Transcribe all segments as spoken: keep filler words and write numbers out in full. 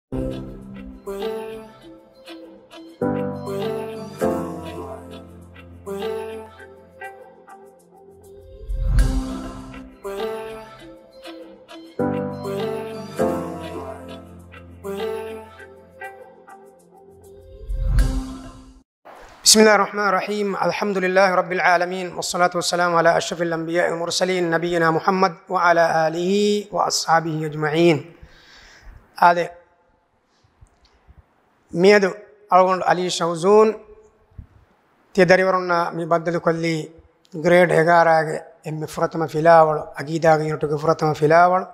بسم الله الرحمن الرحيم. الحمد لله رب العالمين، والصلاة والسلام على أشرف الأنبياء والمرسلين، نبينا محمد وعلى آله وأصحابه أجمعين. އާދެ، މިއަދު އަޅުގަނޑު އަލީ ޝައުޒޫން ތިޔަ ދަރިވަރުންނާ މި ބައްދަލުކޮށްލީ ގްރޭޑް އެގާރައިގެ އެންމެ ފުރަތަމަ ފިލާވަޅު، އަގީދާގެ ޔުނިޓުގެ ފުރަތަމަ ފިލާވަޅު،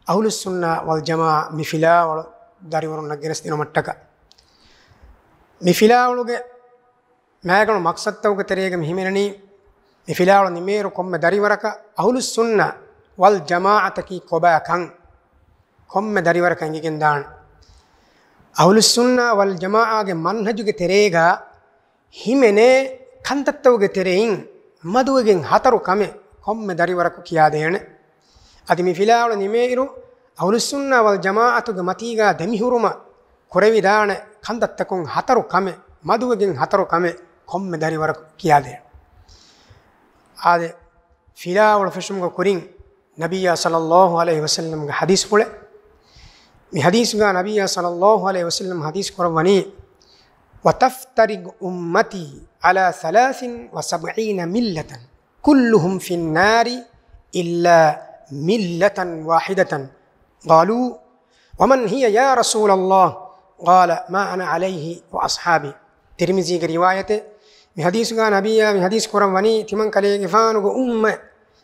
އަހުލުއްސުންނާ ވަލްޖަމާޢާ މި ފިލާވަޅު ދަރިވަރުންނަށް ގެނެސްދިނުމަށްޓަކާ. މި ފިލާވަޅުގެ މާގަނޑު މަޤްޞަދުތަކުގެ ތެރޭގަ މި ހިމެނެނީ، މި ފިލާވަޅު ނިމޭއިރު ކޮންމެ ދަރިވަރަކަށް އަހުލުއްސުންނާ ވަލްޖަމާޢަތަކީ ކޮބާކަން ކޮންމެ ދަރިވަރަކަށް އެނގިގެންދާނެ. އަހުލުއްސުންނާ ވަލްޖަމާޢާގެ މަންހަޖުގެ ތެރޭގަ ހިމެނޭ ކަންތައްތަކުގެ ތެރެއިން މަދުވެގެން ހަތަރު ކަމެއް ކޮންމެ ދަރިވަރަކު ކިޔާދޭނެ. އަދި މި ފިލާވަޅު ނިމޭއިރު، އަހުލުއްސުންނާ ވަލްޖަމާޢަތުގެ މަތީގަ ދެމިހުރުމަށް ކުރެވިދާނެ ކަންތައްތަކުން ހަތަރު ކަމެއް، މަދުވެގެން ހަތަރު ކަމެއް ކޮންމެ ދަރިވަރަކު ކިޔާދޭނެ. އާދެ، ފިލާވަޅު ފެށުމުގެ ކުރިން ނަބިއްޔާ ޞައްލައްލާހު ޢަލައިހި ވަސައްލަމްގެ ޙަދީޘްފުޅެއް. މި ޙަދީޘުގަ ނަބިއްޔާ ޞައްލައްލާހު ޢަލައިހި ވަސައްލަމް ޙަދީޘް ކުރައްވަނީ، وتفترق أمتي على ثلاث وسبعين ملة كلهم في النار إلا ملة واحدة. قالوا ومن هي يا رسول الله؟ قال ما أنا عليه وأصحابي. ތިރްމިޒީގެ ރިވާޔަތެއް. މި ޙަދީޘުގަ ނަބިއްޔާ މި ޙަދީޘް ކުރައްވަނީ، ތިމަން ކަލޭގެފާނުގެ އުއްމަތް،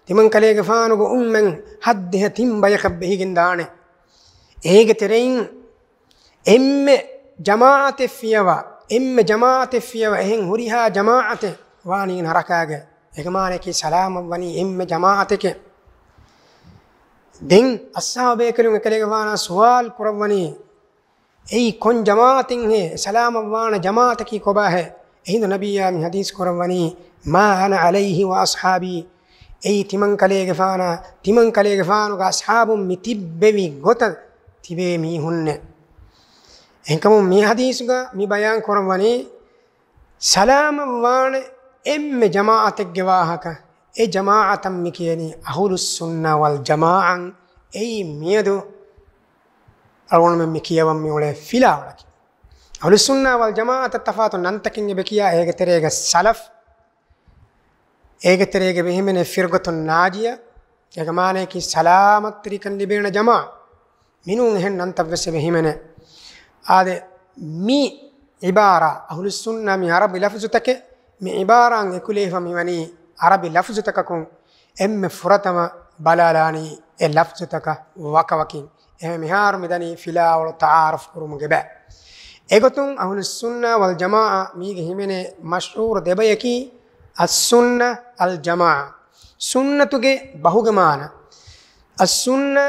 ތިމަން ކަލޭގެފާނުގެ އުއްމަތް ހައްދިހަ ތިން ބަޔަކަށް ބެހިގެން ދާނެ. އޭގެ ތެރެއިން އެންމެ ޖަމާޢަތެއް ފިޔަވާ، އެންމެ ޖަމާޢަތެއް ފިޔަވާ، އެހެން ހުރިހާ ޖަމާޢަތެއް ވާނީ ނަރަކާގަ. އެކަމާނަކީ ސަލާމަތްވަނީ އެންމެ ޖަމާޢަތެކޭ. ދެން އަޞްޙާބު ބޭކަލުން އެކަލޭގެފާނާ ސުވާލު ކުރައްވަނީ، އެއީ ކޮން ޖަމާޢަތެއްހޭ؟ ސަލާމަތްވާނެ ޖަމާޢަތަކީ ކޮބާހޭ؟ އެހިނދު ނަބިއްޔާ މި ޙަދީޘް ކުރައްވަނީ، ما أنا عليه وأصحابي. އެއީ ތިމަން ކަލޭގެފާނާ، ތިމަން ކަލޭގެފާނުގެ އަޞްޙާބުން މި ތިއްބެވި ގޮތަށް ތިބޭ މީހުންނޭ. އެހެންކަމުން މި ޙަދީޘުގަ މި ބަޔާން ކުރައްވަނީ، ސަލާމަތްވާނެ އެންމެ ޖަމާޢަތެއްގެ ވާހަކަ. އެ ޖަމާޢަތަށް މި ކިޔަނީ އަހުލުއްސުންނާ ވަލްޖަމާޢަ. އެއީ މިއަދު އަޅުގަނޑުމެން މި ކިޔަވަން މި އުޅޭ ފިލާވަޅަކީ. އަހުލުއްސުންނާ ވަލްޖަމާޢަތަށް ތަފާތު ނަންތަކެއް އެބަ ކިޔާ، އޭގެ ތެރޭގަ ސަލަފް، އޭގެ ތެރޭގަ އެބަ ހިމެނޭ ފިރްޤަތުން ނާޖިޔަ، އޭގެ މާނަޔަކީ ސަލާމަތްތެރިކަން ލިބޭނެ ޖަމާޢަ. މިނޫން އެހެން ނަންތައްވެސް އެބަ ހިމެނޭ. އާދެ، މި ޢިބާރާ، އަހުލުއްސުންނާ މި ޢަރަބި ލަފްޒުތަކެއް، މި ޢިބާރާއިން އެކުލެވިފަ މިވަނީ ޢަރަބި ލަފްޒުތަކަކުން އެންމެ ފުރަތަމަ ބަލާލާނީ އެ ލަފްޒުތަކަށް ވަކަވަކިން. އެހެން މިހާރު މިދަނީ ފިލާވަޅު ތަޢާރަފް ކުރުމުގެ ބައި. އެގޮތުން އަހުލުއްސުންނާ ވަލްޖަމާޢަ މީގެ ހިމެނޭ މަޝްހޫރު ދެބަޔަކީ އައްސުންނަ އަލްޖަމާޢަ. ސުންނަތުގެ ބަހުގެ މާނަ. އައްސުންނަ،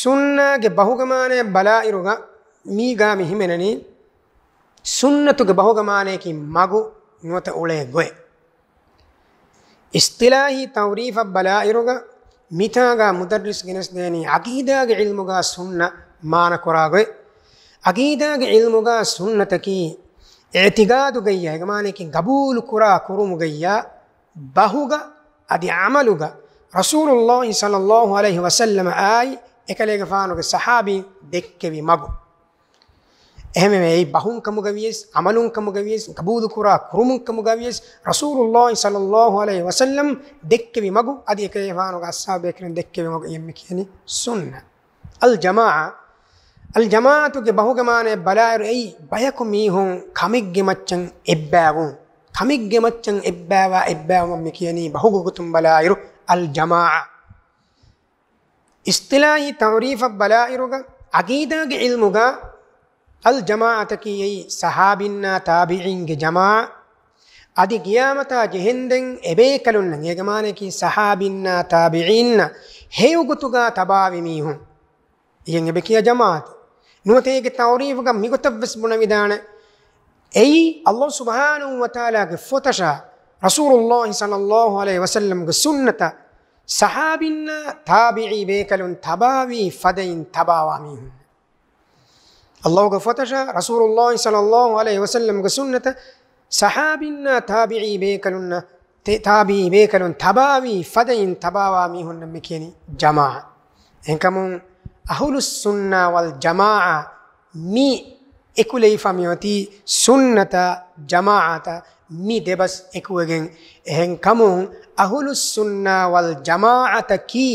ސުންނާގެ ބަހުގެ މާނަޔަށް ބަލާއިރުގަ މީގާ މި ހިމެނެނީ ސުންނަތުގެ ބަހުގެ މާނަޔަކީ މަގު ނުވަތަ އުޅޭ ގޮތް. އިޞްޠިލާޙީ ތަޢުރީފަށް ބަލާއިރުގަ މިތާގަ މުދައްރިސް ގެނެސްދޭނީ ޢަޤީދާގެ ޢިލްމުގަ ސުންނަ މާނަކުރާ ގޮތް. ޢަޤީދާގެ ޢިލްމުގަ ސުންނަތަކީ އިޢުތިޤާދުގައްޔާ، އޭގެ މާނަޔަކީ ޤަބޫލުކުރާ ކުރުމުގައްޔާ ބަހުގަ އަދި ޢަމަލުގަ ރަސޫލުﷲ ޞައްލަﷲ ޢަލައިހި ވަސައްލަމަ އާއި އެކަލޭގެފާނުގެ ޞަޙާބީން ދެއްކެވި މަގު. އެހެންވެ، އެއީ ބަހުން ކަމުގަވިޔަސް، ޢަމަލުން ކަމުގަވިޔަސް، ޤަބޫލުކުރާ ކުރުމުން ކަމުގަވިޔަސް، ރަސޫލުﷲ ޞައްލަﷲ ޢަލައިހި ވަސައްލަމް ދެއްކެވި މަގު އަދި އެކަލޭގެފާނުގެ އަޞްޙާބު ބޭކަލުން ދެއްކެވި މަގު އެއީ މި ކިޔަނީ ސުންނަ. އަލްޖަމާޢަ، އަލްޖަމާޢަތުގެ ބަހުގެ މާނަޔަށް ބަލާއިރު އެއީ ބަޔަކު މީހުން ކަމެއްގެ މައްޗަށް އެއްބާވުން. ކަމެއްގެ މައްޗަށް އެއްބާވާ އެއްބާވުމަށް މި ކިޔަނީ ބަހުގެ ގޮތުން ބަލާއިރު އަލްޖަމާޢަ. އިޞްޠިލާޙީ ތަޢުރީފަށް ބަލާއިރުގަ ޢަޤީދާގެ ޢިލްމުގަ އަލްޖަމާޢަތަކީ އެއީ ޞަޙާބީންނާ ތާބިޢީންގެ ޖަމާޢަ. އަދި ޤިޔާމަތާ ޖެހެންދެން އެބޭކަލުންނަށް، އޭގެ މާނަޔަކީ ޞަޙާބީންނާ ތާބިޢީންނަށް ހެޔޮގޮތުގަ ތަބާވި މީހުން. އެއަށް އެބަ ކިޔާ ޖަމާޢަތު. ނުވަތަ އޭގެ ތަޢުރީފުގަ މިގޮތަށްވެސް ބުނެވިދާނެ. އެއީ ﷲ ސުބްޙާނަހޫ ވަތަޢާލާގެ ފޮތަށާ، ރަސޫލުﷲ ޞައްލަﷲ ޢަލައިހި ވަސައްލަމްގެ ސުންނަތަށް، ޞަޙާބީންނާ ތާބިޢީ ބޭކަލުން ތަބާވީ ފަދައިން ތަބާވާ މީހުން. ﷲގެ ފޮތަށާ، ރަސޫލުﷲ ޞައްލަﷲ ޢަލައިހި ވަސައްލަމްގެ ސުންނަތަށް، ޞަޙާބީންނާ ތާބިޢީ ބޭކަލުންނަށް، ތެ-، ތާބިޢީ ބޭކަލުން ތަބާވީ ފަދައިން ތަބާވާ މީހުންނަށް މި ކިޔަނީ ޖަމާޢަ. އެހެންކަމުން އަހުލުއްސުންނާ ވަލް ޖަމާޢަ މި އެކުލެވިފަ މިއޮތީ ސުންނަތަށް ޖަމާޢަތަށް މި ދެބަސް އެކުވެގެން. އެހެންކަމުން އަހުލުއްސުންނާ ވަލް ޖަމާޢަތަކީ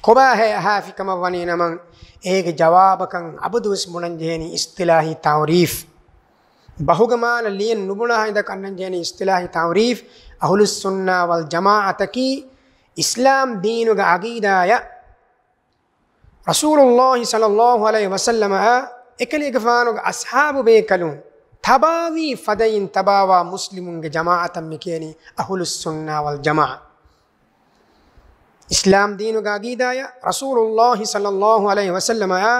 ކޮބާހޭ އަހާފިކަމަށް ވަނީ ނަމަން، އޭގެ ޖަވާބަކަށް އަބަދުވެސް ބުނަންޖެހޭނީ އިޞްޠިލާޙީ ތަޢުރީފް. ބަހުގެ މާނަ ލިޔެން ނުބުނާ ހިނދަކަށް އަންނަންޖެހޭނީ އިޞްޠިލާޙީ ތަޢުރީފް. އަހުލުއްސުންނާ ވަލް ޖަމާޢަތަކީ އިސްލާމް ދީނުގެ ޢަޤީދާޔަށް، ރަސޫލުﷲ ޞައްލަﷲ ޢަލައިހި ވަސައްލަމައާ އެކަލޭގެފާނުގެ އަޞްޙާބު ބޭކަލުން ތަބާވީ ފަދައިން ތަބާވާ މުސްލިމުންގެ ޖަމާޢަތަށް މި ކިޔަނީ އަހުލުއްސުންނާ ވަލް ޖަމާޢަ. އިސްލާމް ދީނުގެ ޢަޤީދާޔަށް ރަސޫލުﷲ ޞައްލަﷲ ޢަލައިހި ވަސައްލަމައާ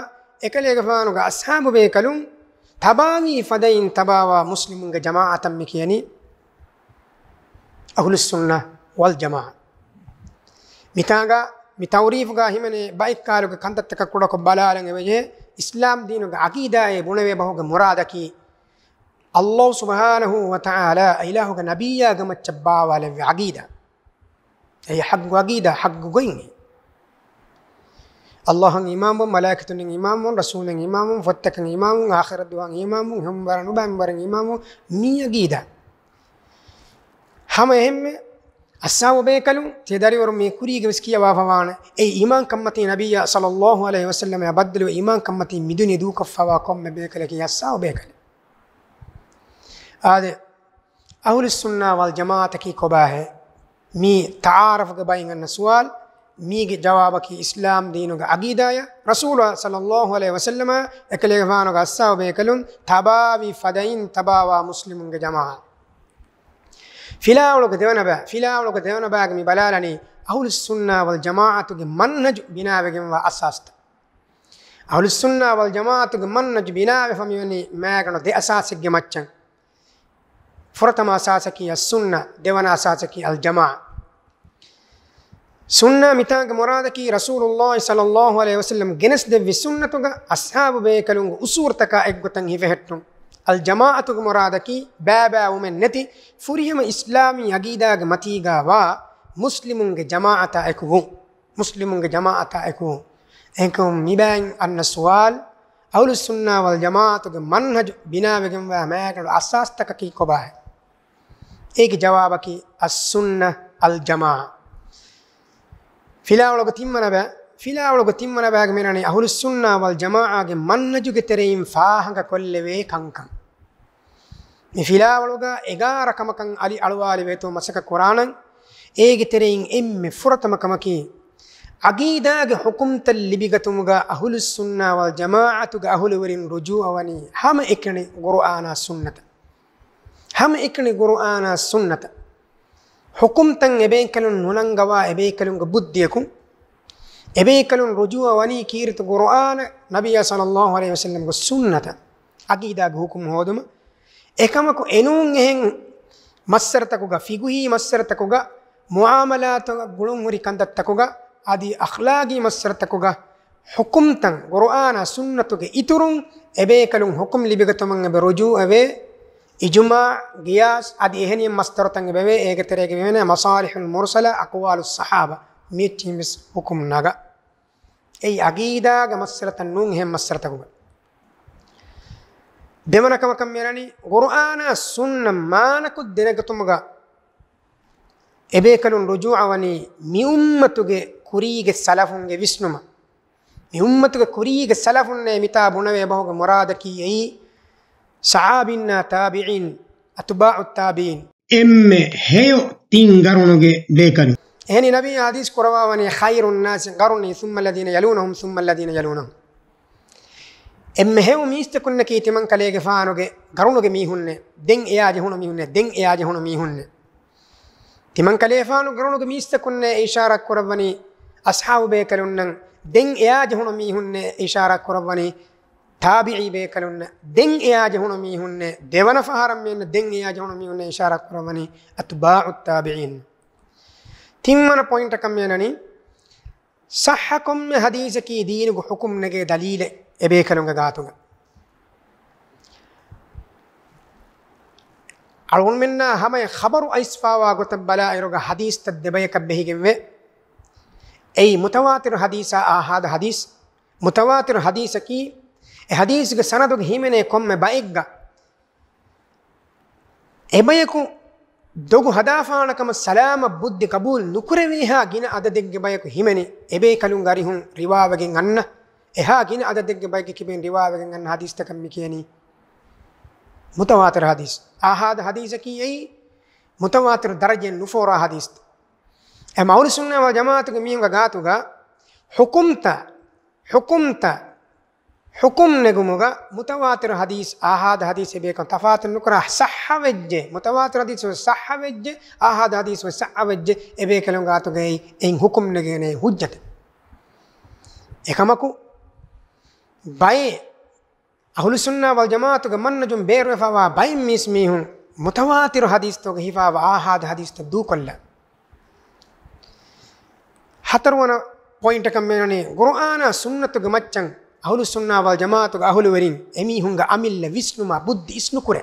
އެކަލޭގެފާނުގެ އަޞްޙާބު ބޭކަލުން ތަބާވީ ފަދައިން ތަބާވާ މުސްލިމުންގެ ޖަމާޢަތަށް މި ކިޔަނީ އަހުލުއްސުންނަ ވަލް ޖަމާޢަ. މިތާނގަ މި ތަޢުރީފުގަ ހިމެނޭ ބައެއްކާލުގެ ކަންތައްތަކަށް ކުޑަކޮށް ބަލާލަން އެވެޖެ. އިސްލާމް ދީނުގެ ޢަޤީދާއޭ ބުނެވޭ ބަހުގެ މުރާދަކީ، ﷲ ސުބްޙާނަހޫ ވަތަޢާލާ އިލާހުގެ ނަބިއްޔާގެ މައްޗަށް ބާވާލެއްވި ޢަޤީދާ. އެއީ ޙައްޤު ޢަޤީދާ، ޙައްޤު ގޮތް. ﷲއަށް އީމާންވުން، މަލާއިކަތުންނަށް އީމާންވުން، ރަސޫލުންނަށް އީމާންވުން، ފޮތްތަކަށް އީމާންވުން، އާޚިރަތް ދުވަހަށް އީމާންވުން، ހެޔޮ މިންވަރަށް ނުބައި މިންވަރަށް އީމާންވުން، މި ޢަޤީދާ. ހަމަ އެހެންމެ އަޞްޙާބު ބޭކަލުން ތިޔަ ދަރިވަރުން މި ކުރީގެ ވެސް ކިޔަވާފަވާނެ. އެއީ އީމާންކަންމަތީ ނަބިއްޔާ ޞައްލަﷲ ޢަލައިހި ވަސައްލަމައާ ބައްދަލުވެ އީމާންކަންމަތީ މިދުނިޔެ ދޫކޮށްފަވާ ކޮންމެ ބޭކަލަކީ އަޞްޙާބު ބޭކަލެއް. އާދެ، އަހުލުއްސުންނާ ވަލް ޖަމާޢަތަކީ ކޮބާހޭ؟ މީ ތަޢާރަފުގެ ބައިން އަންނަ ސުވާލު. މީގެ ޖަވާބަކީ އިސްލާމް ދީނުގެ ޢަޤީދާޔަށް ރަސޫލާ ޞައްލަﷲ ޢަލައިހި ވަސައްލަމާ އެކަލޭގެފާނުގެ އަޞްޙާބު ބޭކަލުން ތަބާވި ފަދައިން ތަބާވާ މުސްލިމުންގެ ޖަމާޢަތް. ފިލާވަޅުގެ ދެވަނަ ބައި، ފިލާވަޅުގެ ދެވަނަ ބައިގަ މި ބަލާލަނީ އަހުލުއްސުންނާ ވަލް ޖަމާޢަތުގެ މަންހަޖު ބިނާވެގެންވާ އަސާސްތައް. އަހުލުއްސުންނާ ވަލް ޖަމާޢަތުގެ މަންހަޖު ބިނާވެފަ މިވަނީ މާގަނޑު ދެ އަސާސެއްގެ މައްޗަށް. ފުރަތަމަ އަސާސަކީ އައްސުންނަ، ދެވަނަ އަސާސަކީ އަލްޖަމާޢަ. ސުންނަ މިތާނގެ މުރާދަކީ ރަސޫލުﷲ ޞައްލަﷲ ޢަލައިހި ވަސައްލަމް ގެނެސްދެއްވި ސުންނަތުގަ އަޞްޙާބު ބޭކަލުންގެ އުސޫރުތަކާ އެއްގޮތަށް ހިފެހެއްޓުން. އަލްޖަމާޢަތުގެ މުރާދަކީ ބައިބައިވުމެއް ނެތި ފުރިހަމަ އިސްލާމީ ޢަޤީދާގެ މަތީގާ ވާ މުސްލިމުންގެ ޖަމާޢަތާ އެކުވުން. މުސްލިމުންގެ ޖަމާޢަތާ އެކު. އެހެންކަމުން މިބައިން އަންނަ ސުވާލު، އަހުލުއްސުންނާ ވަލް ޖަމާޢަތުގެ މަންހަޖު ބިނާވެގެންވާ މާގަނޑު އަސާސްތަކަކީ ކޮބާހޭ؟ އޭގެ ޖަވާބަކީ އައްސުންނަ އަލްޖަމާޢަ. ފިލާވަޅުގެ ތިންވަނަ ބައި، ފިލާވަޅުގެ ތިންވަނަ ބައިގަ މިނަނީ އަހުލުއްސުންނާ ވަލް ޖަމާޢާގެ މަންހަޖުގެ ތެރެއިން ފާހަގަ ކޮށްލެވޭ ކަންކަން. މި ފިލާވަޅުގަ އެގާރަ ކަމަކަށް އަލި އަޅުވާލެވޭތޯ މަސައްކަތް ކުރާނަން. އޭގެ ތެރެއިން އެންމެ ފުރަތަމަ ކަމަކީ، ޢަޤީދާގެ ޙުކުމްތައް ލިބިގަތުމުގަ އަހުލުއްސުންނާ ވަލް ޖަމާޢަތުގެ އަހުލުވެރިން ރުޖޫޢަވަނީ ހަމައެކަނި ޤުރުއާނާ ސުންނަތަށް. ހަމައެކަނި ޤުރުއާނާ ސުންނަތަށް. ޙުކުމްތައް އެބޭކަލުން ނުނަންގަވާ އެބޭކަލުންގެ ބުއްދިއަކުން، އެބޭކަލުން ރުޖޫޢަ ވަނީ ކީރިތި ޤުރުއާނަށް، ނަބިއްޔާ ޞައްލަﷲ ޢަލައިހި ވަސައްލަމްގެ ސުންނަތަށް، ޢަޤީދާގެ ޙުކުމް ހޯދުމަށް. އެކަމަކު އެނޫން އެހެން މައްސަރަތަކުގަ، ފިޤުހީ މައްސަރަތަކުގަ، މުޢާމަލާތުގަ ގުޅުންހުރި ކަންތައްތަކުގަ، އަދި އަޚްލާޤީ މައްސަރަތަކުގަ، ޙުކުމްތައް ޤުރުއާނާ ސުންނަތުގެ އިތުރުން އެބޭކަލުން ޙުކުމް ލިބިގަތުމަށް އެބަ ރުޖޫޢަވޭ، އިޖުމާޢު، ޤިޔާސް އަދި އެހެނިހެން މަސްދަރުތައް އެބަވޭ. އޭގެ ތެރޭގަ މިވެނޭ މަޞާލިޙުލް މުރުސަލާ، އަޤްވާލުއްޞަޙާބާ، މިއެއްޗިހިން ވެސް ޙުކުމް ނަގާ. އެއީ ޢަޤީދާގެ މައްސަލަތައް ނޫން އެހެން މައްސަލަތަކުގަ. ދެވަނަ ކަމަކަށް މިއަންނަނީ، ޤުރުއާނާ ސުންނަ މާނަކޮށް ދެނެގަތުމުގަ އެބޭކަލުން ރުޖޫޢަވަނީ މި އުއްމަތުގެ ކުރީގެ ސަލަފުންގެ ވިސްނުމަށް. މި އުއްމަތުގެ ކުރީގެ ސަލަފުންނޭ މިތާ ބުނެވޭ ބަހުގެ މުރާދަކީ އެއީ، ޞަޙާބީންނާ ތާބިޢީން، އަތުބާޢުއް ތާބިޢީން. އެންމެ ހެޔޮ ތިން ޤަރުނުގެ ބޭކަލުން. އެހެނީ ނަބީ ޙަދީޘް ކުރައްވާވަނީ، خير الناس قرني ثم الذين يلونهم ثم الذين يلونهم. އެންމެ ހެޔޮ މީސްތަކުންނަކީ ތިމަން ކަލޭގެފާނުގެ ޤަރުނުގެ މީހުންނޭ، ދެން އެޔާ ޖެހުނު މީހުންނޭ، ދެން އެޔާ ޖެހުނު މީހުންނޭ. ތިމަން ކަލޭފާނު ޤަރުނުގެ މީސްތަކުންނޭ އިޝާރާތް ކުރައްވަނީ އަޞްޙާބު ބޭކަލުންނަށް، ދެން އެޔާ ޖެހުނު މީހުންނޭ އިޝާރާތް ކުރައްވަނީ ތާބިޢީ ބޭކަލުންނަށް، ދެން އެޔާ ޖެހުނު މީހުންނޭ، ދެވަނަ ފަހަރަށް މިއަންނަ ދެން އެޔާ ޖެހުނު މީހުންނޭ އިޝާރާތް ކުރައްވަނީ އަތުބާޢުއް ތާބިޢީން. ތިންވަނަ ޕޮއިންޓަކަށް މިއަންނަނީ، ޞައްޙަ ކޮންމެ ޙަދީޘަކީ ދީނުގެ ޙުކުމް ނެގޭ ދަލީލެއް. އެބޭކަލުންގެ ގާތުގަ. އަޅުގަނޑުމެންނާ ހަމަޔަށް ޚަބަރު އައިސްފާވާ ގޮތަށް ބަލާއިރުގަ ޙަދީޘްތައް ދެބަޔަކަށް ބެހިގެންވޭ. އެއީ މުތަވާތިރު ޙަދީޘާ އާޙާދު ޙަދީޘް. މުތަވާތިރު ޙަދީޘަކީ، އެ ޙަދީޘްގެ ސަނަދުގަ ހިމެނޭ ކޮންމެ ބައެއްގަ އެބަޔަކު ދޮގު ހަދާފާނަކަމަށް ސަލާމަތް ބުއްދި ގަބޫލު ނުކުރެވޭހާ ގިނަ އަދަދެއްގެ ބަޔަކު ހިމެނި، އެބޭކަލުންގެ އަރިހުން ރިވާވެގެން އަންނަ، އެހާ ގިނަ އަދަދެއްގެ ބައެއްގެ ކިބައިން ރިވާވެގެން އަންނަ ޙަދީޘްތަކަށް މި ކިޔަނީ މުތަވާތިރު ޙަދީޘް. އާޙާދު ޙަދީޘަކީ އެއީ މުތަވާތިރު ދަރަޖައިން ނުފޯރާ ޙަދީޘްތައް. އެމަ އަހުލުއްސުންނާ ވަލް ޖަމާޢަތުގެ މީހުންގެ ގާތުގަ ޙުކުމްތައް، ޙުކުމްތައް، ޙުކުމް ނެގުމުގަ މުތަވާތިރު ޙަދީޘް، އާޙާދު ޙަދީޘް އެބޭކަން ތަފާތު ނުކުރާ، ޞައްޙަ ވެއްޖެ، މުތަވާތިރު ޙަދީޘް ވެސް ޞައްޙަ ވެއްޖެ، އާޙާދު ޙަދީޘް ވެސް ޞައްޙަ ވެއްޖެ، އެބޭކަލުން ގާތުގައި އެއިން ޙުކުމް ނެގޭނެ ޙުއްޖަތެއް. އެކަމަކު، ބައެއް އަހުލުއްސުންނާ ވަލް ޖަމާޢަތުގެ މަންހަޖުން ބޭރުވެފައިވާ ބައެއް މީސް މީހުން މުތަވާތިރު ޙަދީޘްތަކުގެ ހިފާވާ އާޙާދު ޙަދީޘްތައް ދޫކޮށްލަ. ހަތަރުވަނަ ޕޮއިންޓަކަށް މިއަންނަނީ، ޤުރުއާނާ ސުންނަތުގެ މައްޗަށް އަހުލުއްސުންނާ ވަލް ޖަމާޢަތުގެ އަހުލުވެރިން އެމީހުންގެ އަމިއްލަ ވިސްނުމާ ބުއްދި އިސްނުކުރޭ.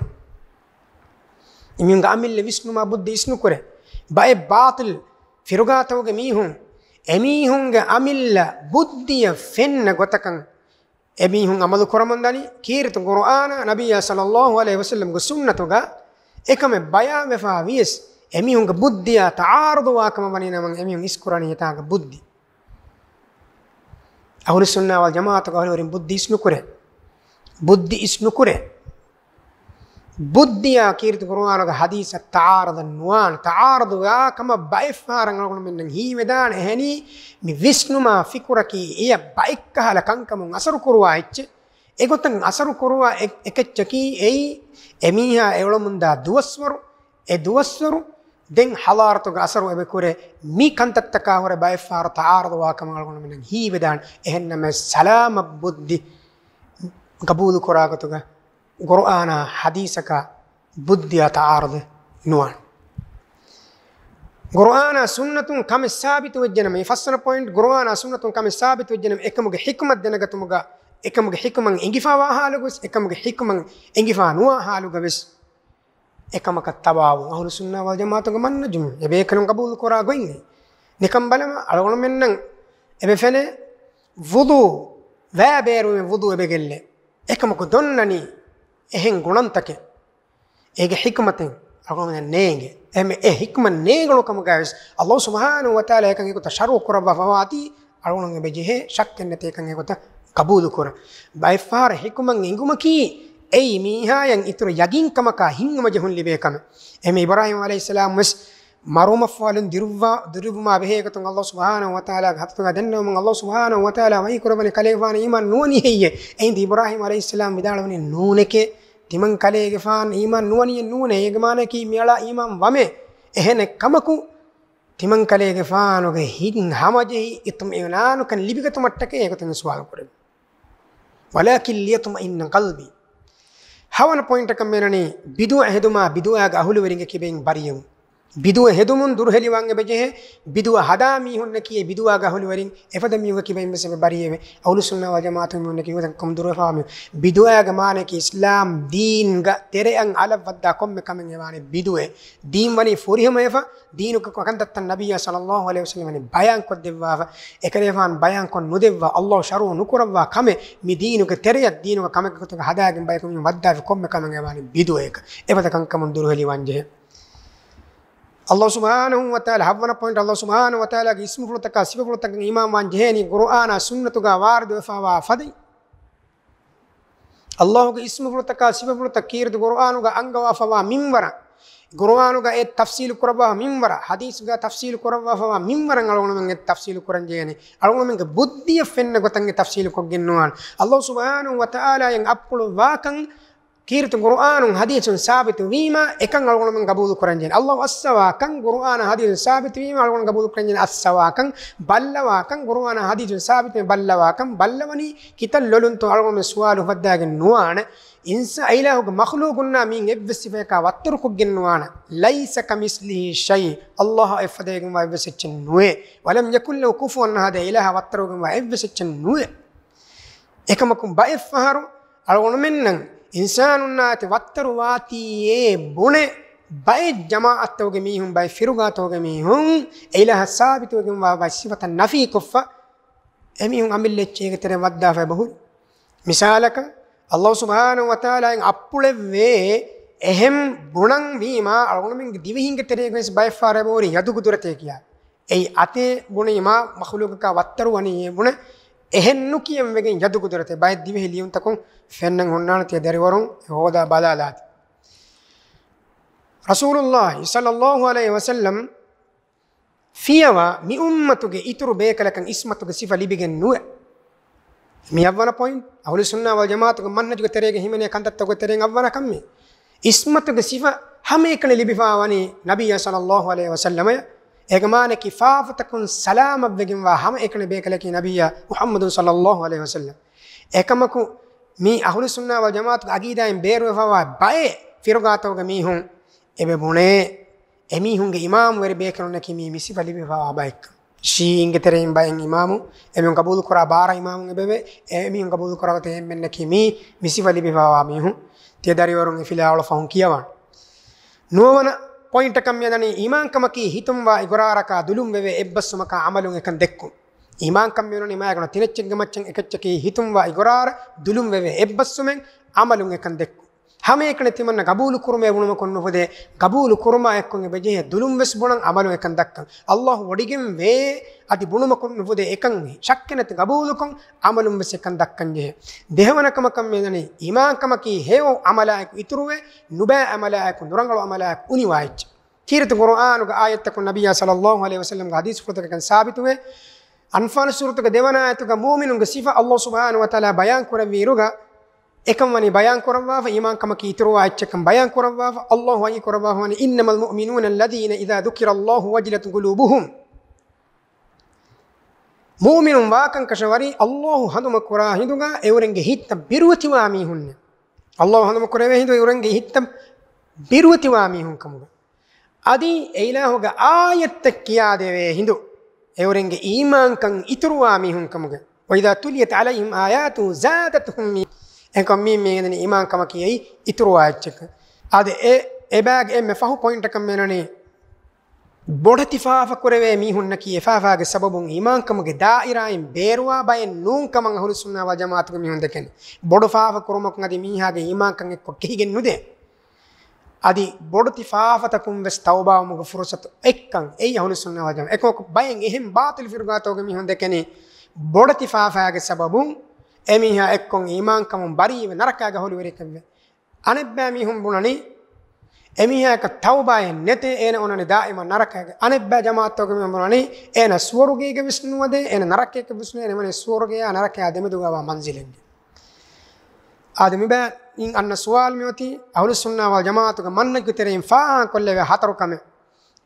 އެމީހުންގެ އަމިއްލަ ވިސްނުމާ ބުއްދި އިސްނުކުރޭ. ބައެއް ބާޠިލް ފިރުގާތަކުގެ މީހުން އެމީހުންގެ އަމިއްލަ ބުއްދިއަށް ފެންނަ ގޮތަކަށް އެމީހުން ޢަމަލު ކުރަމުންދަނީ ކީރިތި ޤުރުއާނާ ނަބިއްޔާ ޞައްލައްލާހު ޢަލައިހި ވަސައްލަމްގެ ސުންނަތުގަ އެކަމެއް ބަޔާންވެފާ ވިޔަސް، އެމީހުންގެ ބުއްދިއާ ތަޢާރުޟުވާ ކަމަށް ވަނީނަމަ އެމީހުން އިސްކުރަނީ އެތާނގަ ބުއްދި. އަހުލުއްސުންނާ ވަލް ޖަމާޢަތުގެ އަހުލުވެރިން ބުއްދި އިސްނުކުރޭ. ބުއްދި އިސްނުކުރޭ. ބުއްދިއާ ކީރިތި ޤުރުއާނުގެ ޙަދީޘަށް ތަޢާރަޟަށް ނުވާނެ. ތަޢާރަޟުވާ ކަމަށް ބައެއްފަހަރަށް އަޅުގަނޑުމެންނަށް ހީވެދާނެ. އެހެނީ، މި ވިސްނުމާ ފިކުރަކީ އެޔަށް ބައެއްކަހަލަ ކަންކަމުން އަސަރު ކުރުވާ އެއްޗެއް. އެގޮތަށް އަސަރު ކުރުވާ އެ-، އެކެއްޗަކީ އެއީ، އެމީހާ އެއުޅަމުންދާ ދުވަސްވަރު، އެ ދުވަސްވަރު ދެން ޙަޟާރަތުގެ އަސަރު އެބަ ކުރޭ. މި ކަންތައްތަކާ ހުރެ ބައެއްފަހަރު ތަޢާރަޟުވާ ކަމަށް އަޅުގަނޑުމެންނަށް ހީވެދާނެ. އެހެންނަމަވެސް، ސަލާމަތް ބުއްދި ގަބޫލު ކުރާ ގޮތުގަ ޤުރުއާނާ ޙަދީޘަކާ ބުއްދިއާ ތަޢާރަޟެއް ނުވާނެ. ޤުރުއާނާ ސުންނަތުން ކަމެއް ސާބިތު ވެއްޖެނަމަ، މި ފަސްވަނަ ޕޮއިންޓް، ޤުރުއާނާ ސުންނަތުން ކަމެއް ސާބިތު ވެއްޖެނަމަ، އެކަމުގެ ޙިކުމަތް ދެނެގަތުމުގަ، އެކަމުގެ ޙިކުމަތް އެނގިފާވާ ޙާލުގަވެސް، އެކަމުގެ ޙިކުމަތް އެނގިފާ ނުވާ ޙާލުގަވެސް، އެކަމަކަށް ތަބާވުން އަހުލުއްސުންނާ ވަލް ޖަމާޢަތުގެ މަންހަޖުން އެބޭކަލުން ޤަބޫލު ކުރާ ގޮތް އެއީ. ނިކަން ބަލަމާ، އަޅުގަނޑުމެންނަށް އެބަ ފެނޭ ވުޟޫ ވައި ބޭރުވެ ވުޟޫ އެބަ ގެއްލޭ. އެކަމަކު ދޮންނަނީ އެހެން ގުނަންތަކެއް. އޭގެ ޙިކުމަތެއް އަޅުގަނޑުމެންނަށް ނޭނގެ. އެހެން އެ ޙިކުމަތް ނޭނގުނު ކަމުގައިވެސް، ﷲ ސުބްޙާނަހޫ ވަތަޢާލާ އެކަން އެގޮތަށް ޝަރުޢު ކުރައްވާފަވާތީ، އަޅުގަނޑުމެން އެބަ ޖެހޭ ޝައްކެއް ނެތި އެކަން އެގޮތަށް ޤަބޫލު ކުރަން. ބައެއްފަހަރަށް ޙިކުމަތް އެނގުމަކީ، އެއީ މީހާޔަށް އިތުރު ޔަގީންކަމަކާ ހިންގުމަޖެހުން ލިބޭ ކަމެއް. އެހެން އިބްރާހީމް ޢަލައިހިއްސަލާމް ވެސް މަރުވުމަށްފަހު ދިރުއްވާ، ދިރުއްވުމާ ބެހޭ ގޮތުން ﷲ ސުބްޙާނަހޫ ވަތަޢާލާގެ ޙަޟްރަތުގަ ދެންނެވުމުން ﷲ ސުބްޙާނަހޫ ވަތަޢާލާ ވަޙީ ކުރައްވަނީ ކަލޭގެފާނު އީމާން ނުވަނީ ހެއްޔޭ؟ އެހިނދު އިބްރާހީމް ޢަލައިހިއްސަލާމް ވިދާޅުވަނީ ނޫނެކޭ. ތިމަން ކަލޭގެފާނު އީމާން ނުވަނީ ނޫނޭ. އޭގެ މާނައަކީ މިއަޅާ އީމާން ވަމޭ. އެހެނެއް ކަމަކު، ތިމަން ކަލޭގެފާނުގެ ހިތް ހަމަޖެހި އިޠްމިއިނާނުކަން ލިބިގަތުމަށްޓަކައި އެގޮތުން ސުވާލު ކުރެވި. ވަލާކިން ލިޔަޠްމައިންނަ ޤަލްބީ. ހަވަނަ ޕޮއިންޓަކަށް މިއަންނަނީ، ބިދުޢަ ހެދުމާ ބިދުޢާގެ އަހުލުވެރިންގެ ކިބައިން ބަރިއެވުން. ބިދުޢަ ހެދުމުން ދުރުހެލިވާން އެބަޖެހޭ، ބިދުޢަ ހަދާ މީހުންނަކީ އެ ބިދުޢާގެ އަހުލުވެރިން. އެފަދަ މީހުންގެ ކިބައިން ވެސް އެބަ ބަރިއެވެ. އަހުލުއްސުންނާ ވަލް ޖަމާޢަތުގެ މީހުންނަކީ މިއޮތަން ކޮމް ދުރުވެފާ މީހުން. ބިދުޢާގެ މާނައަކީ އިސްލާމް ދީންގަ ތެރެއަށް އަލަށް ވައްދާ ކޮންމެ ކަމެއް އެވާނެ ބިދުޢަ. ދީން ވަނީ ފުރިހަމަވެފަ، ދީނުގެ ކަންތައްތައް ނަބިއްޔާ ޞައްލައްލާހު ޢަލައިހި ވަސައްލަމަ ވަނީ ބަޔާންކޮށްދެއްވާފަ، އެކަލޭފާނު ބަޔާންކޮށް ނުދެއްވާ، ﷲ ޝަރުޢު ނުކުރައްވާ ކަމެއް މި ދީނުގެ ތެރެއަށް ދީނުގެ ކަމެއްގެ ގޮތުގަ ހަދާގެން ބަޔަކު މި ވައްދާފި ކޮންމެ ކަމެއް އެވާނީ ބިދުޢައެއް. އެފަދަ ކަންކަމުން ދުރުހެލިވާން ޖެހޭ. ﷲ ސުބްޙާނަހޫ ވަތަޢާލާ، ހަވަނަ ޕޮއިންޓް، ﷲ ސުބްޙާނަހޫ ވަތަޢާލާގެ އިސްމުފުޅުތަކާ ސިފަފުޅުތަކަށް އީމާންވާން ޖެހޭނީ ޤުރުއާނާ ސުންނަތުގަ ވާރިދުވެފައިވާ ފަދައިން. ﷲގެ އިސްމުފުޅުތަކާ ސިފަފުޅުތައް ކީރިތި ޤުރުއާނުގަ އަންގަވާފައިވާ މިންވަރަށް، ޤުރުއާނުގަ އެ ތަފްސީލު ކުރައްވާ މިންވަރަށް، ޙަދީޘްގަ ތަފްސީލު ކުރައްވާފައިވާ މިންވަރަށް އަޅުގަނޑުމެން އެ ތަފްސީލު ކުރަން ޖެހޭނެ. އަޅުގަނޑުމެންގެ ބުއްދިއަށް ފެންނަ ގޮތަށް އެ ތަފްސީލު ކޮށްގެން ނުވާނެ. ﷲ ސުބްޙާނަހޫ ވަތަޢާލާއަށް އަތްޕުޅުވާކަން ކީރިތި ޤުރުއާނުން ޙަދީޘުން ސާބިތު ވީމަ، އެކަން އަޅުގަނޑުމެން ޤަބޫލު ކުރަން ޖެހޭނެ. ﷲ އައްސަވާކަން ޤުރުއާނާ ޙަދީޘުން ސާބިތު ވީމަ، އަޅުގަނޑު ޤަބޫލު ކުރަން ޖެހޭނެ. އައްސަވާކަން، ބައްލަވާކަން ޤުރުއާނާ ޙަދީޘުން ސާބިތު ވީމަ، ބައްލަވާކަން، ބައްލަވަނީ ކިތައް ލޮލުންތޯ އަޅުގަނޑުމެން ސުވާލު އުފައްދާގެން ނުވާނެ. އިންސާ އިލާހުގެ މަޚްލޫޤުންނާ މިއިން އެއްވެސް ސިފައަކާ ވައްތަރުކޮށްގެން ނުވާނެ. لَيْسَ كَمِثْلِهِ شَيْءٌ، ﷲއާ އެއްފަދައިގެންވާ އެއްވެސް އެއްޗެއް ނުވޭ. وَلَمْ يَكُنْ لَهُ كُفُوًا أَحَدٌ، އެ އިލާހާ ވައްތަރުވެގެންވާ އެއްވެސް އެއްޗެއް ނުވޭ. އެކަމަކު ބައެއް ފަހަރު އަޅުގަނޑުމެންނަށް އިންސާނުންނާ އެތި ވައްތަރު ވާތީއޭ ބުނެ، ބައެއް ޖަމާއަތްތަކުގެ މީހުން، ބައެއް ފިރުގާތަކުގެ މީހުން އެއިލާހަށް ސާބިތުވެގެންވާ ބައެއް ސިފަތައް ނަފީކޮށްފަ، އެމީހުން އަމިއްލަ އެއްޗެއް އޭގެ ތެރެއަށް ވައްދާފަ އެބަހުރި. މިސާލަކަށް، ﷲ ސުބްޙާނަހޫ ވަތަޢާލާއިން އައްޕުޅެއްވޭ، އެހެން ބުނަން ވީމާ، އަޅުގަނޑުމެންގެ ދިވެހިންގެ ތެރޭގަވެސް ބައެއް ފަހަރަށް އެބަހުރި ޔަދު ޤުދުރަތޭ ކިޔާ. އެއީ އަތޭ ބުނީމާ، މަޚުލޫޤަކާ ވައްތަރު ވަނީ އޭ ބުނެ، އެހެން ނުކިޔަން ވެގެން ޔަދު ޤުދުރަތޭ. ބައެއް ދިވެހި ލިޔުންތަކުން ފެންނަން ހުންނާނެ، ތިޔަ ދަރިވަރުން އެ ހޯދާ ބަލާލާތި. ރަސޫލުﷲ ޞައްލަﷲ ޢަލައިހި ވަސައްލަމް ފިޔަވާ މި އުއްމަތުގެ އިތުރު ބޭކަލަކަށް އިސްމަތުގެ ސިފަ ލިބިގެން ނުވޭ. މި އަށްވަނަ ޕޮއިންޓް، އަހުލުއްސުންނާ ވަލްޖަމާޢަތުގެ މަންހަޖުގެ ތެރޭގަ ހިމެނޭ ކަންތައްތަކުގެ ތެރެއިން އަށްވަނަ ކަންމެ. އިސްމަތުގެ ސިފަ ހަމައެކަނި ލިބިފާވަނީ ނަބިއްޔާ ޞައްލަﷲ ޢަލައިހި ވަސައްލަމަޔަށް. އޭގެ މާނައަކީ ފާފަތަކުން ސަލާމަތްވެގެންވާ ހަމައެކަނި ބޭކަލަކީ ނަބިއްޔާ މުޙައްމަދު ޞައްލަﷲ ޢަލައިހި ވަސައްލަމް. އެކަމަކު، މި އަހުލުއްސުންނާ ވަލްޖަމާޢަތުގެ އަގީދާއިން ބޭރުވެފާވާ ބައެއް ފިރުގާތަކުގެ މީހުން އެބަ ބުނޭ، އެމީހުންގެ އިމާމުވެރި ބޭކަލުންނަކީ މީ މި ސިފަ ލިބިފާވާ ބައެއްކަން. ޝީޢީންގެ ތެރެއިން ބައެއް އިމާމު، އެމީހުން ޤަބޫލުކުރާ ބާރަ އިމާމުން އެބަވޭ، އެމީހުން ޤަބޫލުކުރާ ގޮތަށް އެންމެންނަކީ މީ މި ސިފަ ލިބިފާވާ މީހުން. ތިޔަ ދަރިވަރުން އެ ފިލާވަޅު ފަހުން ކިޔަވާނެ. ނުވަވަނަ ޕޮއިންޓަކަށް މިއަންނަނީ، އީމާންކަމަކީ ހިތުންވާ އިގުރާރަކާ ދުލުންވެވޭ އެއްބަސްވުމަކާ އަމަލުން އެކަން ދެއްކުން. އީމާންކަން މިއުޅެނީ މާތް ގުނަ ތިނެއްޗެއްގެ މައްޗަށް އެކައްޗަކީ ހިތުންވާ އިގުރާރަ ދުލުންވެވޭ އެއްބަސްވުމެއް އަމަލުން އެކަން ދެއްކުން. ހަމައެކަނި ތިމަންނަ ގަބޫލު ކުރުމޭ ބުނުމަކުން ނުފުދޭ، ގަބޫލު ކުރުމާ އެއްކޮށް އެބަޖެހޭ ދުލުން ވެސް ބުނަން އަމަލުން އެކަން ދައްކަން. ﷲ ވޮޑިގެން ވޭ އަދި ބުނުމަކުން ނުފުދޭ އެކަން ޝައްކެއް ނެތި ގަބޫލުކޮށް އަމަލުން ވެސް އެކަން ދައްކަން ޖެހޭ. ދެހަވަނަ ކަމަކަށް މިއަންނަނީ، އީމާންކަމަކީ ހެޔޮ އަމަލާއެކު އިތުރުވެ، ނުބައި އަމަލާއެކު، ނުރަނގަޅު އަމަލާއެކު އުނިވާ އެއްޗެއް. ކީރިތި ޤުރުއާނުގެ އާޔަތްތަކުން ނަބިއްޔާ ޞައްލަﷲ ޢަލައިހި ވަސައްލަމްގެ ޙަދީޘްފުޅުތަކަކަށް ސާބިތުވޭ. އަންފާލު ސޫރަތުގެ ދެވަނަ އާޔަތުގަ މުއުމިނުންގެ ސިފަ ﷲ ސުބްޙާނަހޫ ވަތަޢާލާ ބަޔާން ކުރެއްވިއިރުގަ، އެކަން ވަނީ ބަޔާން ކުރައްވާފަ، އީމާންކަމަކީ އިތުރުވާ އެއްޗެއްކަން ބަޔާން ކުރައްވާފަ، ﷲ ވަޙީ ކުރައްވާފަ ވަނީ، إنما المؤمنون الذين إذا ذكر الله وجلت قلوبهم. މުއުމިނުން ވާކަން ކަށަވަރީ، ﷲ ހަނދުމަ ކުރާ ހިނދުގަ އެއުރެންގެ ހިތްތައް ބިރުވެތިވާ މީހުންނެއް. ﷲ ހަނދުމަ ކުރެވޭ ހިނދު އެއުރެންގެ ހިތްތައް ބިރުވެތިވާ މީހުން ކަމުގަ. އަދި އެއިލާހުގެ އާޔަތްތައް ކިޔާދެވޭ ހިނދު އެއުރެންގެ އީމާންކަން އިތުރުވާ މީހުން ކަމުގަ. وإذا تليت عليهم آياته زادتهم إيمانا. އެކަމް މީ މިއަންނަނީ އީމާންކަމަކީ އެއީ އިތުރުވާ އެއްޗެއް. އަދި އެ، އެބައިގެ އެންމެ ފަހު ޕޮއިންޓަކަށް މިއަންނަނީ، ބޮޑެތި ފާފަ ކުރެވޭ މީހުންނަކީ އެ ފާފާގެ ސަބަބުން އީމާންކަމުގެ ދާއިރާއިން ބޭރުވާ ބައެއް ނޫން ކަމަށް އަހުލުއްސުންނާ ވަލްޖަމާޢަތުގެ މީހުން ދެކެނީ. ބޮޑު ފާފަ ކުރުމަކުން އަދި މީހާގެ އީމާންކަން އެއްކޮށް ކެހިގެން ނުދޭ. އަދި ބޮޑުތި ފާފަތަކުން ވެސް ތައުބާވުމުގެ ފުރުޞަތު އެއްކަން އެއީ އަހުލުއްސުންނާ ވަލްޖަމާޢަތު. އެކަމަކު ބައެއް އެހެން ބާޠިލު ފިރުގާތަކުގެ މީހުން ދެކެނީ، ބޮޑެތި ފާފާގެ ސަބަބުން އެމީހާ އެއްކޮށް އީމާންކަމުން ބަރީވެ ނަރަކައިގަ ހޮޅިވެރިކަންވެ. އަނެއްބައި މީހުން ބުނަނީ، އެމީހާއަކަށް ތައުބާއެއް ނެތޭ، އޭނަ އޮންނަނީ ދާއިމަށް ނަރަކައިގަ. އަނެއްބައި ޖަމާޢަތްތަކުގެ މީހުން ބުނަނީ، އޭނަ ސުވަރުގޭގަ ވެސް ނުވަދޭ، އޭނަ ނަރަކައަކަށް ވެސް ނުވަދޭ، އޭނަ ވަނީ ސުވަރުގެޔާ ނަރަކަޔާ ދެމެދުގަވާ މަންޒިލެއްގަ. އާދެ، މިބައިން އަންނަ ސުވާލު މިއޮތީ، އަހުލުއްސުންނާ ވަލްޖަމާޢަތުގެ މަންހަޖުގެ ތެރެއިން ފާހަގަކޮށްލެވޭ ހަތަރު ކަމެއް.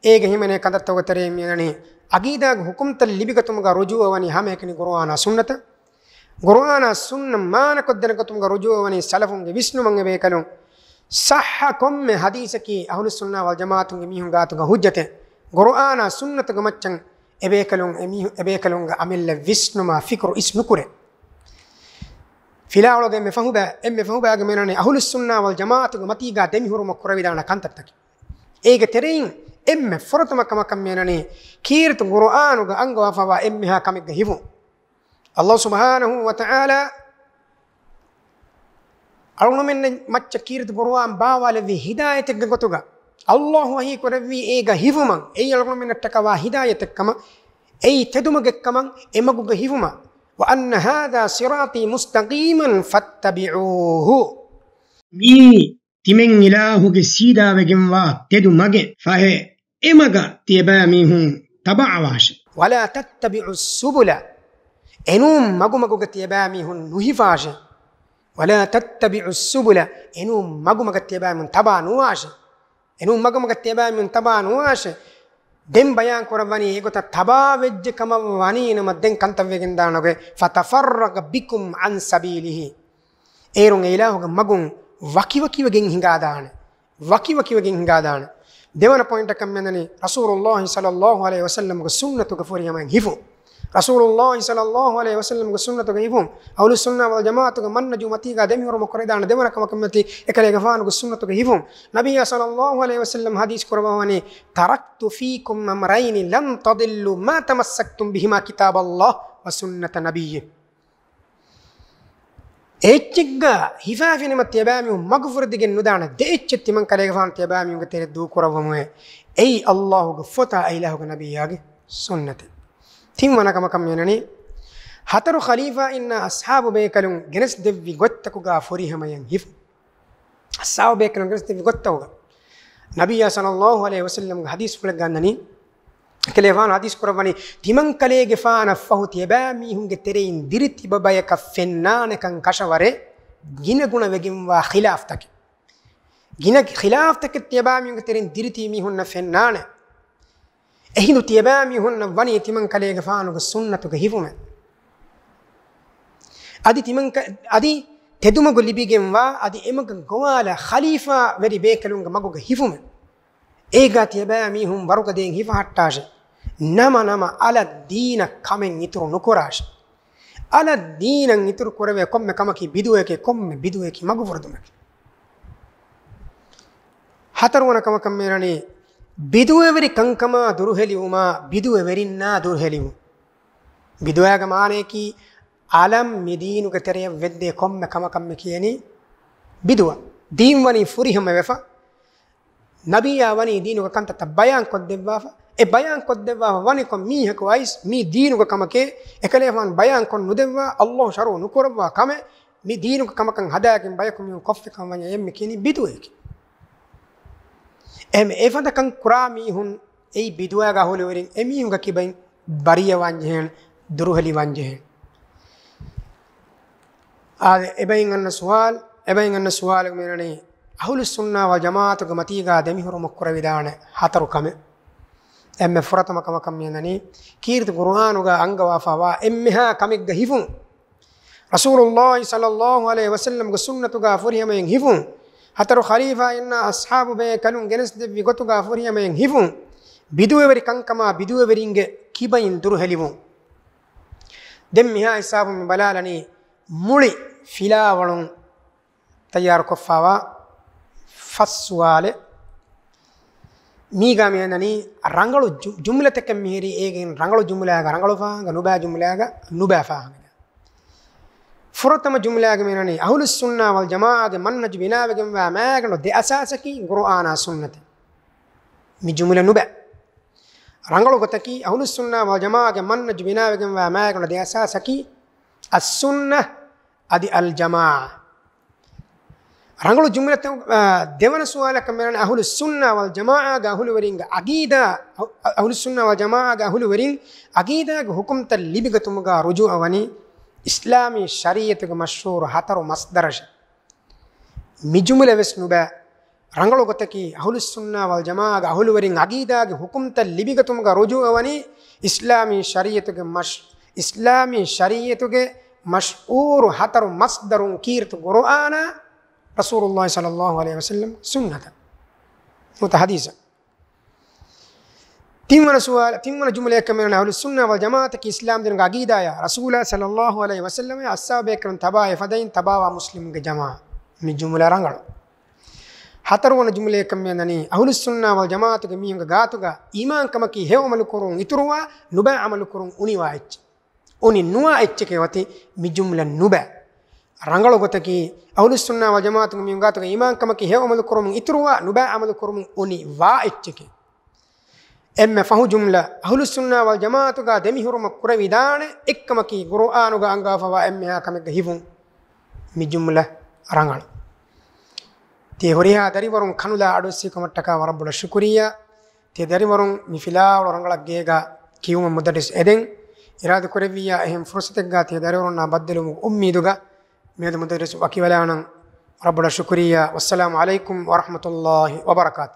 އޭގެ ހިމެނޭ ކަންތައްތަކުގެ ތެރެއިން މިއަންނަނީ، އަގީދާގެ ޙުކުމްތައް ލިބިގަތުމުގަ ރުޖޫޢަ ވަނީ ހަމައެކަނި ޤުރުއާނާ ސުންނަތަށް. ޤުރުއާނާ ސުންނަ މާނަކޮށް ދެނެގަތުމުގަ ރުޖޫޢަ ވަނީ ސަލަފުންގެ ވިސްނުމަށް އެބޭކަލުން. ޞައްޙަ ކޮންމެ ޙަދީޘަކީ އަހުލުއްސުންނާ ވަލްޖަމާޢަތުގެ މީހުން ގާތުގަ ޙުއްޖަތެއް. ޤުރުއާނާ ސުންނަތުގެ މައްޗަށް އެބޭކަލުން އެމީހު-، އެބޭކަލުންގެ އަމިއްލަ ވިސްނުމާ ފިކުރު އިސް ނުކުރޭ. ފިލާވަޅުގެ އެންމެ ފަހުބައި، އެންމެ ފަހުބައިގެ މިއަންނަނީ އަހުލުއްސުންނާ ވަލްޖަމާޢަތުގެ މަތީގާ ދެމިހުރުމަށް ކުރެވިދާނެ ކަންތައްތަކެއް. އޭގެ ތެރެއިން އެންމެ ފުރަތަމަ ކަމަކަށް މިއަންނަނީ، ކީރިތި ޤުރުއާނުގަ އަންގަވާފަވާ އެންމެހާ ކަމެއްގަ ހިފުން. ﷲ ސުބްޙާނަހޫ ވަތަޢާލާ އަޅުގަނޑުމެން މައްޗަށް ކީރިތި ޤުރުއާން ބާވާލެއްވީ ހިދާޔަތެއްގެ ގޮތުގަ. ﷲ ވަޙީ ކުރެއްވީ އޭގަ ހިފުމަށް، އެއީ އަޅުގަނޑުމެންނަށްޓަކަވާ ހިދާޔަތެއްކަމަށް، އެއީ ތެދުމަގެއްކަމަށް، އެ މަގުގަ ހިފުމަށް. وأن هذا صراطي مستقيما فاتبعوه. މީ ތިމެން އިލާހުގެ ސީދާވެގެންވާ ތެދު މަގެއް ފަހެ، އެ މަގަށް ތިޔަބައިމީހުން ތަބަޢަވާށެ. ولا تتبعوا السبل. އެނޫން މަގުމަގުގަ ތިޔަބައިމީހުން ނުހިފާށެ. ولا تتبعوا السبل. އެނޫން މަގުމަގަށް ތިޔަބައިމީހުން ތަބާ ނުވާށެ. އެނޫން މަގުމަގަށް ތިޔަބައިމީހުން ތަބާ ނުވާށެ. ދެން ބަޔާން ކުރައްވަނީ އެގޮތަށް ތަބާވެއްޖެ ކަމަށް ވަނީ ނަމަ ދެން ކަންތައްވެގެން ދާނެ. ފަތަފައްރަޤަ ބިކުމް ޢަން ސަބީލިހި. އޭރުން އެ އިލާހުގެ މަގުން ވަކިވަކިވެގެން ހިނގާދާނެ. ވަކިވަކިވެގެން ހިނގާދާނެ. ދެވަނަ ޕޮއިންޓަކަށް މިއަންނަނީ ރަސޫލުﷲ ޞައްލަﷲ ޢަލައިހި ވަސައްލަމްގެ ސުންނަތުގެ ފުރިހަމައިން ހިފުން. ރަސޫލުﷲ ޞައްލަﷲ ޢަލައިހި ވަސައްލަމްގެ ސުންނަތުގެ ހިފުން، އަހުލުއްސުންނާ ވަލްޖަމާޢަތުގެ މަންހަޖު މަތީގާ ދެމިހުރުމަށް ކުރެވިދާނެ ދެވަނަ ކަމަކަށް މިއޮތީ އެކަލޭގެފާނުގެ ސުންނަތުގެ ހިފުން. ނަބިއްޔާ ޞައްލަﷲ ޢަލައިހި ވަސައްލަމް ޙަދީޘް ކުރައްވަވަނީ، "تركت فيكم أمرين لن تضلوا ما تمسكتم بهما كتاب الله وسنة نبيه." އެއްޗެއްގަ ހިފާފިނަމަ ތިޔަބައިމީހުން މަގުފުރެދިގެން ނުދާނެ ދެ އެއްޗެއް ތިމަން ކަލޭގެފާނު ތިޔަބައިމީހުންގެ ތެރެއަށް ދޫކުރައްވަމުވޭ. އެއީ ﷲ ގެ ފޮތާ އިލާހުގެ ނަބިއްޔާގެ ސުންނަތެއް. ތިންވަނަ ކަމަކަށް މިއަންނަނީ، ހަތަރު ޚަލީފާއިންނާ އަޞްޙާބު ބޭކަލުން ގެނެސްދެއްވި ގޮތްތަކުގާ ފުރިހަމަޔަށް ހިފުން. އަޞްޙާބު ބޭކަލުން ގެނެސްދެއްވި ގޮތްތަކުގަ ނަބިއްޔާ ޞައްލަﷲ ޢަލައިހި ވަސައްލަމްގެ ޙަދީޘްފުޅެއްގަ އަންނަނީ، އެކަލޭގެފާނު ޙަދީޘް ކުރައްވަނީ، ތިމަންކަލޭގެފާނަށް ފަހު ތިޔަބައިމީހުންގެ ތެރެއިން ދިރިތިބަ ބަޔަކަށް ފެންނާނެކަން ކަށަވަރެއް ގިނަގުނަވެގެންވާ ޚިލާފްތަކެއް. ގިނަ ޚިލާފްތަކެއް ތިޔަބައިމީހުންގެ ތެރެއިން ދިރިތިބި މީހުންނަށް ފެންނާނެ. އެހިނދު ތިޔަބައިމީހުންނަށް ވަނީ ތިމަންކަލޭގެފާނުގެ ސުންނަތުގެ ހިފުމެއް. އަދި ތިމަންކަ-، އަދި ތެދުމަގު ލިބިގެންވާ، އަދި އެމަގަށް ގޮވާލާ ޚަލީފާވެރި ބޭކަލުންގެ މަގުގެ ހިފުމެއް. އޭގާ ތިޔަބައިމީހުން ވަރުގަދައިން ހިފަހައްޓާށޭ. ނަމަ ނަމަ އަލަށް ދީނަށް ކަމެއް އިތުރު ނުކުރާށޭ. އަލަށް ދީނަށް އިތުރު ކުރެވޭ ކޮންމެ ކަމަކީ ބިދުޢައެކޭ، ކޮންމެ ބިދުޢައަކީ މަގުފުރެދުމެކޭ. ހަތަރުވަނަ ކަމަކަށް މިއަންނަނީ، ބިދުޢަވެރި ކަންކަމާ ދުރުހެލިވުމާ، ބިދުޢަވެރިންނާ ދުރުހެލިވުން. ބިދުޢާގެ މާނަޔަކީ، އަލަށް މި ދީނުގެ ތެރެއަށް ވެއްދޭ ކޮންމެ ކަމަކަށް މި ކިޔަނީ ބިދުޢަ. ދީން ވަނީ ފުރިހަމަވެފަ، ނަބިއްޔާ ވަނީ ދީނުގެ ކަންތައްތައް ބަޔާން ކޮށްދެއްވާފަ. އެ ބަޔާން ކޮށްދެއްވާފަ ވަނިކޮށް މީހަކު އައިސް މީ ދީނުގެ ކަމެކޭ، އެކަލޭފާނު ބަޔާން ކޮށް ނުދެއްވާ، ﷲ ޝަރުޢު ނުކުރައްވާ ކަމެއް، މި ދީނުގެ ކަމަކަށް ހަދާގެން ބަޔަކު މީހުން ކޮށްފި ކަމަށް ވަންޏާ އެއަށް މި ކިޔަނީ ބިދުޢައެކޭ. އެހެން އެފަދަ ކަން ކުރާ މީހުން އެއީ ބިދުޢާގެ އަހުލުވެރިން، އެމީހުންގެ ކިބައިން ބަރީއަވާން ޖެހޭނެ، ދުރުހެލިވާން ޖެހޭނެ. އާދެ، އެބައިން އަންނަ ސުވާލު، އެބައިން އަންނަ ސުވާލު މިއަންނަނީ، އަހުލުއްސުންނާ ވަލް ޖަމާޢަތުގެ މަތީގާ ދެމިހުރުމަށް ކުރެވިދާނެ ހަތަރު ކަމެއް. އެންމެ ފުރަތަމަ ކަމަކަށް މިއަންނަނީ، ކީރިތި ޤުރުއާނުގާ އަންގަވާފަވާ އެންމެހާ ކަމެއްގަ ހިފުން. ރަސޫލުﷲ ޞައްލަﷲ ޢަލައިހި ވަސައްލަމްގެ ސުންނަތުގާ ފުރިހަމަޔަށް ހިފުން. ހަތަރު ޚަލީފާއިންނާ އަޞްޙާބު ބޭކަލުން ގެނެސްދެއްވި ގޮތުގާ ފުރިހަމަޔަށް ހިފުން. ބިދުޢަވެރި ކަންކަމާ ބިދުޢަވެރިންގެ ކިބައިން ދުރުހެލިވުން. ދެން މިހާ ހިސާބުން މި ބަލާލަނީ މުޅި ފިލާވަޅުން ތައްޔާރުކޮށްފަވާ ފަސް ސުވާލެއް. މީގާ މިއަންނަނީ ރަނގަޅު ޖު-، ޖުމްލަތަކެއް މިހިރީ، އޭގެން ރަނގަޅު ޖުމްލާގަ ރަނގަޅު ފާހަގަ، ނުބައި ޖުމްލާގަ ނުބައި ފާހަގަ. ފުރަތަމަ ޖުމްލާގަ މިއަންނަނީ، އަހުލުއްސުންނާ ވަލް ޖަމާޢާގެ މަންހަޖު ބިނާވެގެންވާ މާގަނޑު ދެ އަސާސަކީ ޤުރުއާނާ ސުންނަތެއް. މި ޖުމްލަ ނުބައި. ރަނގަޅު ގޮތަކީ، އަހުލުއްސުންނާ ވަލް ޖަމާޢާގެ މަންހަޖު ބިނާވެގެންވާ މާގަނޑު ދެ އަސާސަކީ، އައްސުންނަ އަދި އަލްޖަމާޢާ. ރަނގަޅު ޖުމްލަތައް، އާ، ދެވަނަ ސުވާލަކަށް މިއަންނަނީ، އަހުލުއްސުންނާ ވަލް ޖަމާޢާގެ އަހުލުވެރިންގެ ޢަޤީދާ، އަހު-، އަހުލުއްސުންނާ ވަލް ޖަމާޢާގެ އަހުލުވެރިން ޢަޤީދާގެ ޙުކުމްތައް ލިބިގަތުމުގާ ރުޖޫޢަ ވަނީ އިސްލާމީ ޝަރީޢަތުގެ މަޝްހޫރު ހަތަރު މަޞްދަރަށޭ. މި ޖުމްލަ ވެސް ނުބައި. ރަނގަޅު ގޮތަކީ، އަހުލުއްސުންނާ ވަލް ޖަމާޢާގެ އަހުލުވެރިން ޢަޤީދާގެ ޙުކުމްތައް ލިބިގަތުމުގަ ރުޖޫޢަ ވަނީ އިސްލާމީ ޝަރީޢަތުގެ މަޝް-، އިސްލާމީ ޝަރީޢަތުގެ މަޝްހޫރު ހަތަރު މަޞްދަރުން ކީރިތި ޤުރުއާނާ، ރަސޫލުﷲ ޞައްލަﷲ ޢަލައިހި ވަސައްލަމް ސުންނަތަށް. ނުވަތަ ޙަދީޘަށް. ތިންވަނަ ސުވާލަށް، ތިންވަނަ ޖުމްލަޔަކަށް މިއަންނަނީ، އަހުލުއްސުންނާ ވަލް ޖަމާޢަތަކީ އިސްލާމްދީނުގެ ޢަޤީދާޔާ، ރަސޫލާ ޞައްލަﷲ ޢަލައިހި ވަސައްލަމައާ އަޞްޙާބު ބޭކަލުން ތަބާވެ ފަދައިން ތަބާވާ މުސްލިމުންގެ ޖަމާޢަ. މި ޖުމްލަ ރަނގަޅު. ހަތަރުވަނަ ޖުމްލަޔަކަށް މިއަންނަނީ، އަހުލުއްސުންނާ ވަލް ޖަމާޢަތުގެ މީހުންގެ ގާތުގަ އީމާންކަމަކީ ހެޔޮ ޢަމަލު ކުރުން އިތުރުވާ، ނުބައި ޢަމަލު ކުރުން އުނިވާ އެއްޗެއް. އުނި ނުވާ އެއްޗެކޭ އޮތީ މި ޖުމްލަ ނުބައި. ރަނގަޅު ގޮތަކީ، އަހުލުއްސުންނާ ވަލް ޖަމާޢަތުގެ މީހުން ގާތުގަ އީމާންކަމަކީ ހެޔޮ ޢަމަލު ކުރުމުން އިތުރުވާ، ނުބައި ޢަމަލު ކުރުމުން އުނިވާ އެއްޗެކޭ. އެންމެ ފަހު ޖުމްލަ، އަހުލުއްސުންނާ ވަލް ޖަމާޢަތުގާ ދެމިހުރުމަށް ކުރެވިދާނެ އެއްކަމަކީ، ޤުރުއާނުގަ އަންގާފަވާ އެންމެހާ ކަމެއްގަ ހިފުން. މި ޖުމްލަ ރަނގަޅު. ތިޔަ ހުރިހާ ދަރިވަރުން ކަނުލާ އަޑުއެއްސިކަމަށްޓަކާ ވަރަށް ބޮޑަށް ޝުކުރިއްޔާ. ތިޔަ ދަރިވަރުން މި ފިލާވަޅު ރަނގަޅަށް ގޭގަ ކިޔުމަށް މުދައްރިސް އެދެން. އިރާދަ ކުރެއްވިއްޔާ އެހެން ފުރުޞަތެއްގަ ތިޔަ ދަރިވަރުންނާ ބައްދަލުވުމުގެ އުއްމީދުގަ މިއަދު މުދައްރިސް ވަކިވެލާނަން. ވަރަށް ބޮޑަށް ޝުކުރިއްޔާ. ވައްސަލާމު ޢަލައިކުމް ވަރަޙްމަތުﷲ ވަބަރަކާތު.